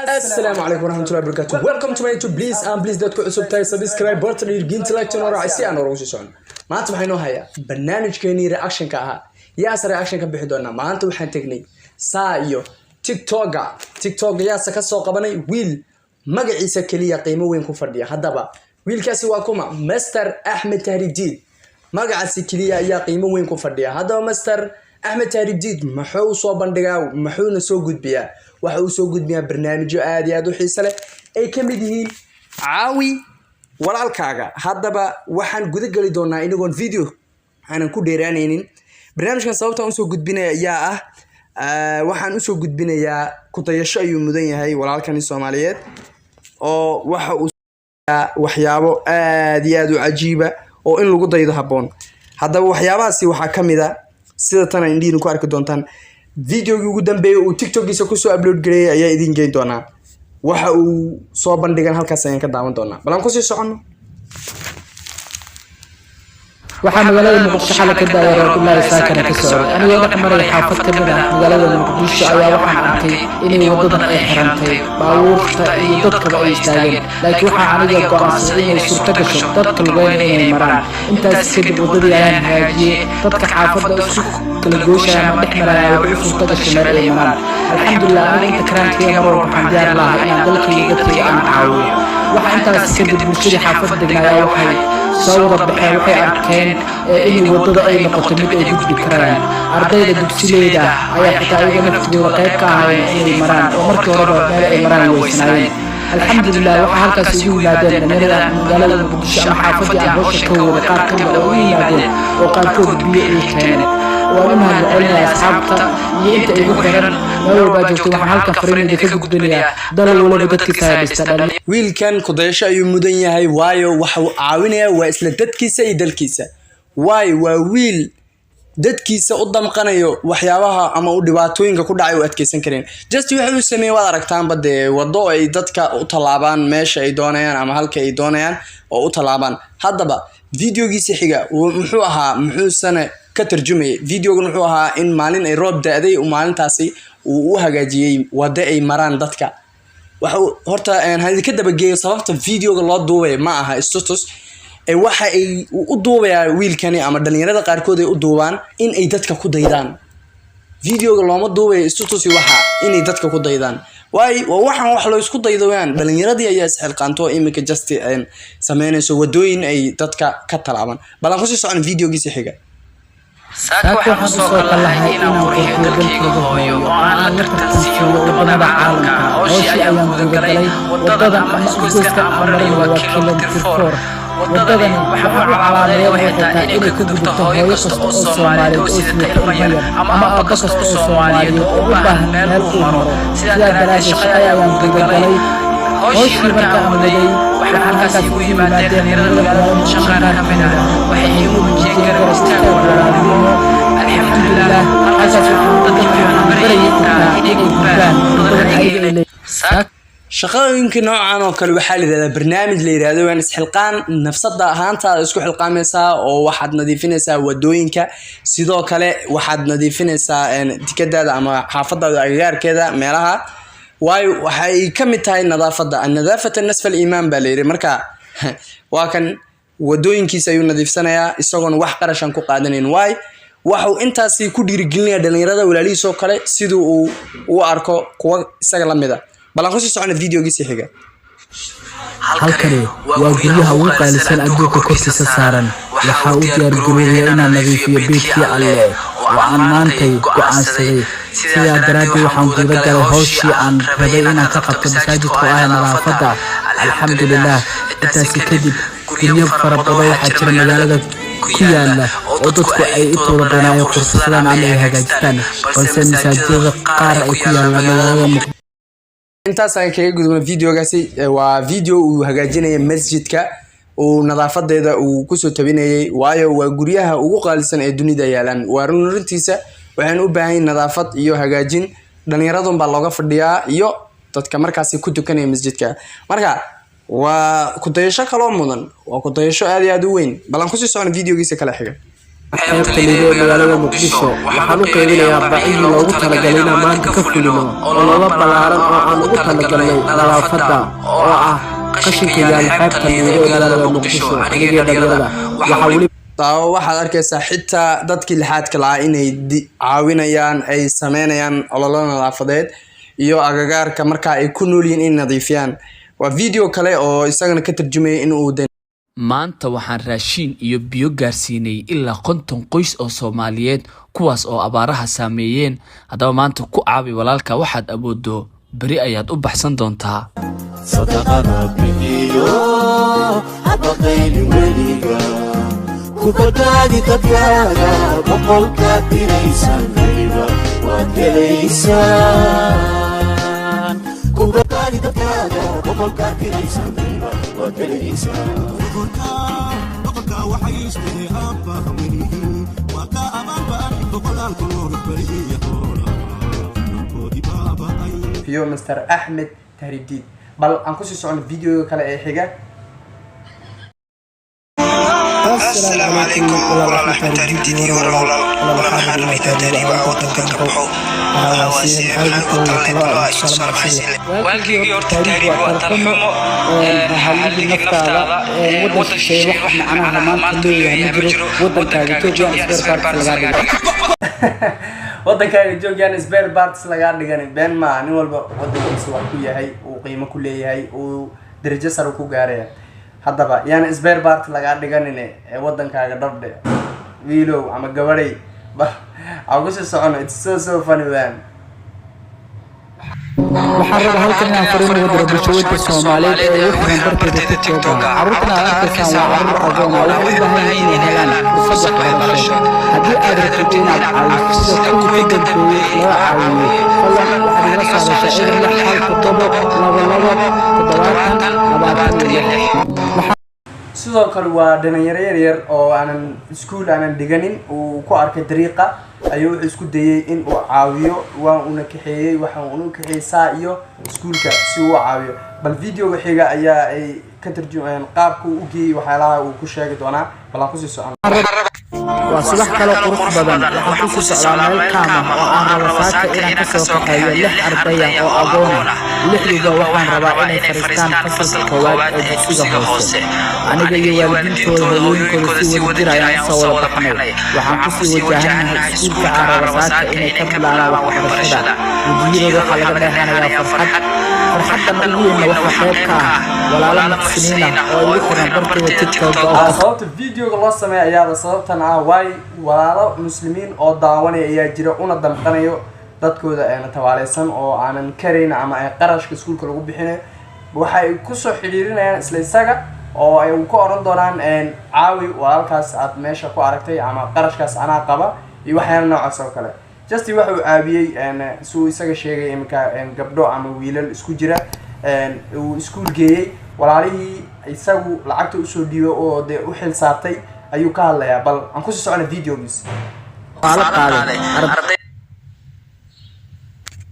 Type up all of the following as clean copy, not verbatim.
Assalaamu calaykum waraxmatullahi wabarakatuh. Welcome to my YouTube. Please and please, dadku cusub tahay, subscribe button dhiirgelinta, like noo raacay si aan hore ugu sii socono. Maanta waxaa inoo hayaa barnaamijkeenii reactionka ahaa. Yaase reaction ka bixi doonaa? Maanta waxaan tegnay saa iyo TikToka. TikToka yaase ka soo qabanay wiil magaciisa keliya qiimo weyn ku fadhiya. Haddaba wiilkaasi waa kuma? Master Axmed Tahriibdiid. Magacaasi keliya ayaa qiimo weyn ku fadhiya. Haddaba Master Axmed Tahriibdiid muxuu soo bandhigaa? Muxuuna soo gudbiyaa? Waxa uu soo gudbiyaa barnaamijyo aad iyo aad u xiiso leh, ay ka mid yihiin caawi walaalkaaga. Haddaba waxaan guda geli doonaa, inagoon video aanan ku dheeraanaynin, barnaamijkan. Sababtaan usoo gudbinaya ayaa ah, waxaan usoo gudbinayaa kudayasho ayuu mudan yahay walaalkani Soomaaliyeed, oo waxa uu waxyaabo aad iyo aad u cajiiba oo in lagu daydo habboon. Haddaba waxyaabahaasi waxaa ka mid a sida tan a indhihiina ku arki doontaan. Videogii ugu dambeeyay uu TikTokiisa kusoo upload gareeyay ayaa idin geyn doonaa. Waxa uu soo bandhigan halkaas ayaan ka daawan doonaa. Bal aan kusii soconno. Waxaa magaalada Muqdisho xalay ka daaya roob ilaahi saakana ka socday. Anigoo dhex maray xaafad ka mid ah magaalada Muqdisho ayaa waxaan arkay inay wadadan ay xirantay, baabuurta iyo dadkaba ay istaageen, laakiin waxaa aniga go'aansaday inay suurto gasho dadka lugeynaya inay maraan. Intaas kadib waddadii ayaan hagaajiyey. Dadka xaafadda isku kala gooshaya ama dhex maraya waxay u suurto gashay meel ay maraan. Alxamdulilah, aniga inta karaankeyga mar walba waxaan diyaar lahay inaan dalkayga, dadkayga aan caawiyo. Waxaa intaas kadib bulshadii xaafadda degnaaya waxay soo wada baxeen, waxay arkeen in waddada ay noqoto mid ay gudbi karayaan. Ardayda dugsileyda ayaa xitaa iyaga naftigooda qayb ka ahaayeen inay maraan, oo markii horeba meel ay maraan weysanaayeen. Alxamdulilah, waxaa halkaas igu yimaadeen dhalinyarada magaalada Muqdisho ama xaafadii aan hawsha ka waday qaar ka mid oo u yimaadeen, oo qaarkood biyo ii keeneen. Waan u mahad celinayaa asxaabta iyo inta igu xiran meel walbaa joogtay. Waxaan halkan fariin idinka gudbinayaa: dalal waliba dadkiisa dhista. Wiilkan kudayasho ayuu mudan yahay, waayo waxa uu caawinayaa waa isla dadkiisa iyo dalkiisa. Waayo waa wiil dadkiisa u damqanayo, waxyaabaha ama u dhibaatooyinka ku dhacay u adkeysan kareen. Just waxa uu sameeyey waad aragtaanba dee, waddo ay dadka u tallaabaan meesha ay doonayaan ama halka ay doonayaan oo u tallaabaan. Haddaba videogiisa xiga muxuu ahaa? Muxuusana ka tarjumayay? Videogan wuxuu ahaa in maalin ay roob da-day, maalintaasi uu u hagaajiyey waddo ay maraan dadka. Waxa horta ha idinka dabageeyo sababta videoga loo duubaya. Ma aha status, waxa ay u duubayaa wiilkani ama dhalinyarada qaarkood ay u duubaan in ay dadka ku daydaan. Videoga looma duubayo status, waxa inay dadka ku daydaan. Waayo waa waxaan wax loo isku daydo weyaan. Dhalinyaradii ayaa isxilqaanto iminka just sameynayso wadooyin ay dadka ka talaaban. Bal aan kusii socon videogiisa xiga. Saaka waxaan usoo kallahay inaan qurxiyo dalkayga hooyo oo aan la tartansiiyo wadamada caalamka. Hawshii ayaan gudagalay. Wadadan ama isgoyska aan maranayo waa kilomitir 4. Wadadani waxaan u calaameeya waxay tahay inay ka gudubto hooyo kasta oo Soomaaliyeed oo sidata ilmo yar ama aabbo kasta oo Soomaaliyeed oo u baahan meel uu maro. Sidaa daraaddeed shaqada ayaan gudagalay. Hawshii marka aan waday, waxaan halkaas igu yimaadeen dhalinyarada magaalada Muqdisho qaar ka mid ah. Waxay iigu muujiyeen garab istaag walaalnimo. Alxamdulilah, halkaas waxaan dadkii waxaan barayay intaa inay gudbaan wadadan ayaga ay leeyihiin. Shaqooyinka noocan oo kale waxaa la yidhahdaa barnaamij la yidhahdo waan isxilqaan. Nafsada ahaantaada isku xilqaamaysaa oo waxaad nadiifinaysaa wadooyinka, sidoo kale waxaad nadiifinaysaa tikadaada ama xaafadaada agagaarkeeda meelaha. Waayo waxay ka mid tahay nadaafadda. "Annadaafata nasfa aliimaan" baa la yidhi. Marka waa kan wadooyinkiisa ayuu nadiifsanayaa isagoon wax qarashan ku qaadanayn. Waay waxuu intaasi ku dhiirigelinayaa dhalinyarada walaalihiisoo kale siduu uu u arko kuwa isaga la mid a. Bal aan kusii socona videogiisa xiga. Halkani waa guryaha ugu qaalisan adduunka korkiisa saaran. Waxaa u diyaargaroobayaa inaan nadiifiyo beydkii Alle oo aan maantay go'aansaday. Sidaa daraaddeed waxaan guda galay hawshii aan rabay inaan ka qabto masaajidka oo ah nadaafadda. Alxamdulilah, intaasi kadib guryo fara badan waxaa jira magaalada ku yaala oo dadku ay intooda badan ay qurxsadaan ama ay hagaajistaan, balse masaajidada qaar ay ku yaalaan magaalada Muqdisho. Intaas aan kaga gudubno videogaasi. Waa video uu hagaajinaya masjidka, uu nadaafadeeda uu kusoo tabinayay, waayo waa guryaha ugu qaalisan ee dunida yaalaan. Waa run runtiisa, waxaan u baahan nadaafad iyo hagaajin. Dhalinyaradun baa looga fadhiyaa iyo dadka markaasi ku tukanaya masjidka. Marka waa kudayasho kaloo mudan, waa kudayasho aad iyo aad u weyn. Bal aan kusii socno videogiisa kala xiga. Xeebta Liido ee magaalada Muqdisho waxaan u qaybinayaa bacihii loogu talagalay inaan maanta ka fulino ololo ballaaran oo aan ugu talagalnay nadaafadda, oo ah qashinka yaala xeebta Liido ee magaalada Muqdisho. Anigii dhalinyarada waxaa weli Daawo, waxaad arkaysaa xitaa dadkii lixaadka lahaa inay caawinayaan, ay sameynayaan ololo nadaafadeed iyo agagaarka marka ay ku nool yihiin in nadiifiyaan. Waa video kale oo isagana ka tarjumaya in uu Maanta waxaan raashiin iyo biyo gaarsiinay ilaa 50 qoys oo Soomaaliyeed, kuwaas oo abaaraha saameeyeen. Haddaba maanta ku caabi walaalka waxaad awooddo, beri ayaad u baxsan doontaa. Sadaqada bixiyo, habaqayni weliga, ku badbaadi dadkaaga. Boqolkaad diraysan weliba waad helaysaan. Ku badbaadi dadkaaga, boqolkaad diraysan weliba waad helaysaan. Boqorka waxay aabbahaminihin waa ka abaanbaan boqolaalku bariya hoolkoodii baaba'ay. Iyo Mr Axmed Tahriibdiid. Bal aan kusii socono videoga kale ee xiga. Asalaamu calaykum, walaal Axmed Taariibdiid iyo walaal. Walaal, waxaan rabaa inaan tahriiba wadankan ka baxo. Waxaa ugu talay tusaale maxay? Waalkaygii horta tahriib waa talxumo, haligi naftaada. Wadan shisheeye wax macnaha maanta leeyahay ma jiro. Wadankaaga joogaan, spare parts lagaa dhigo. Wadankaaga joogyaan spare parts lagaa dhigan. Been maaha, nin walba wadankiisa wax ku yahay, uu qiimo ku leeyahay, uu darajo sare ku gaaraya. Haddaba yaana spare part lagaa dhiganine ee wadankaaga dhabdhe, wiilow ama gabadhay. Ba aan kusii socono. It's so so funny, man. Waxaan rabaa halkan inaan fariin uga diro bulshooyinka Soomaaliyeed ee ugu xiran barteeda TikTok. Carruurtan aad arkaysaan waa carruur agoon ah, waxay u baahan yihiin inay helaan fursad waxbarasho. Haddii aad rabtid inaad caawiso sida kuwii ka dambeeyey loo caawiyey, fadlan waxaad igala soo hadashaa 0617227026. Sidoo kale waa dhalinyaro yar yar oo aanan iskuul aanan dhiganin uu ku arkay dariiqa ayuu wuxuu isku dayay in uu caawiyo. Waa una kaxeeyey, waxa uuna u kaxeeyey saa iyo iskuulka si uu u caawiyo. Bal videoga xiga ayaa ay ka tarjumayaan qaabka uu u geeyey, waxyaalaha uu ku sheegi doonaa. Bal aan kusii socono. Waa subax kale qurux badan. Waxaan ku sii socdaa meel kaam ah oo aan rabo saaka inaan ka soo kaxeeyo lix arday ah oo agoon ah. Lixduba waxaan rabaa inay fadhiistaan fasalka koowaad ee dugsiga hoose. Aniga iyo waalidiintooda, hooyooyinkooda, si wada jir ayaan usoo wada baxnay. Waxaan kusii wajahanahay iskuulka aan rabo saaka inay ka bilaabaan waxbarashada. Wejiyadooda waxaa laga dheehanayaa farxad. Farxaddan ugu weynna waxaa qayb ka ah walaalo muxsiniin ah oo igu xiran bartooda TikTok oo Sababta videoga loo sameeya ayaaba sababtan ah, waay walaalo muslimiin oo daawanaya ayaa jira, una damqanayo dadkooda eena tabaaleysan oo aanan karayn ama ay qarashka iskuulka lagu bixinayo. Waxay kusoo xidhiirinayaan isla isaga oo ay ku oran doonaan caawi walaalkaas aad meesha ku aragtay ama qarashkaas anaa qaba iyo waxyaala noocaas oo kale. Just waxa uu caawiyey, suu isaga sheegay iminka, gabdho ama wiilal isku jira uu iskuul geeyey. Walaalihii isagu lacagta usoo dhiibay oo dee u xil saartay ayuu ka hadlayaa. Bal aan kusii socona videogiis. Qaalo qaaday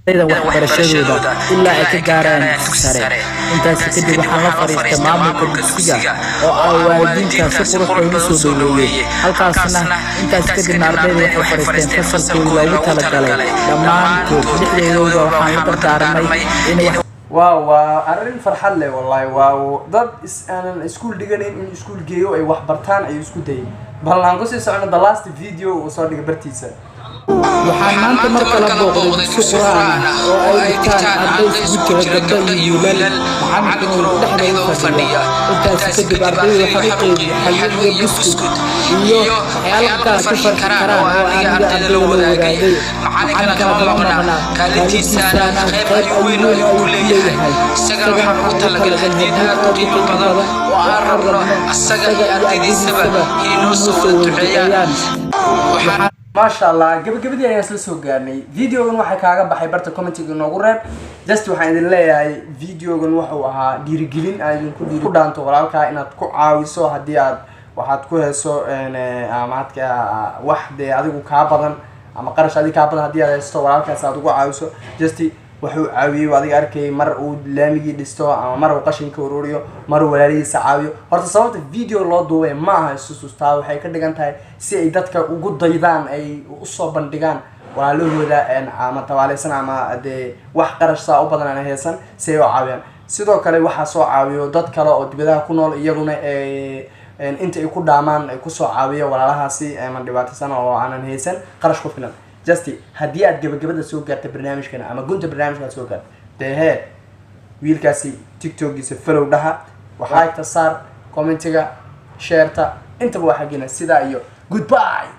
ardayda waxbarashadooda ilaa ay ka gaaraan dugsi sare. Intaasi kadib waxaan la fadhiistay maamulka dugsiga oo ah waalidiinta si qurux badan u soo dhoweeyey halkaasna. Intaas kadibna ardayda waxay fadhiisteen fasalkoodii loogu talagalay dhammaantood. Lixdoodooda waxaan la dardaarmay inay Waaw, waa arrin farxad leh wallahi. Waa dad is aanan iskuul dhiganayn in iskuul geeyo ay wax bartaan ayuu isku dayay. Bal aan kusii socono the last video uu soo dhigay bartiisa. Waxaan maanta mar kale booqday dugsi Qur'aan ah oo ay dhigtaan arday isugu jira gabdho iyo wiilal, macallinkuna uu dhexda u fadhiya. Intaasi kadib ardayda waxaan u qaybiyey xalwo iyo buskud iyo waxyaalo kale ku farxi karaan oo aniga ardayda la wadaagay. Macallinkana kama maqnaa, kaalintiisana qayb ayuu weyn ayuu ku leeyahay. Isagana waxaan ugu talagalay hadiyad aad u qiimo badan oo aan rabno asaga iyo ardaydiisaba inay noo soo wada duceeyaan. Maasha Allah, gabagabadii ayaan isla soo gaarnay. Videogan waxaa kaaga baxay barta commentiga noogu reeb. Just waxaan idin leeyahay, videogan wuxuu ahaa dhiirigelin aan idinku ku dhaanto walaalkaa inaad ku caawiso haddii aad waxaad ku heeso ama hadka wax dee adigu kaa badan ama qarash adiga kaa badan haddii aad haysto, walaalkaas aad ugu caawiso. Just Wuxuu caawiyey, adiga arkayay, mar uu laamigii dhisto ama mar uu qashinka ururiyo, mar uu walaalihiisa caawiyo. Horta sababta video loo duubay ma aha isutustaa, waxay ka dhigan tahay si ay dadka ugu daydaan, ay usoo bandhigaan walaalahooda ama tabaaleysan ama dee wax qarash saa u badan aan haysan, si ay u caawiyaan. Sidoo kale waxaa soo caawiyo dad kale oo dibadaha ku nool, iyaguna inta ay ku dhaamaan ay kusoo caawiyo walaalahaasi ama dhibaataysan oo aanan haysan qarash ku filan. Just haddii aad gabagabada soo gaarta barnaamijkan ama gunta barnaamijka aad soo gaarta, dee hee, wiilkaasi TikTokiisa follow dhaha, waxaa saar commentiga, shareta, intaba waa xaggina. Sidaa iyo goodbye.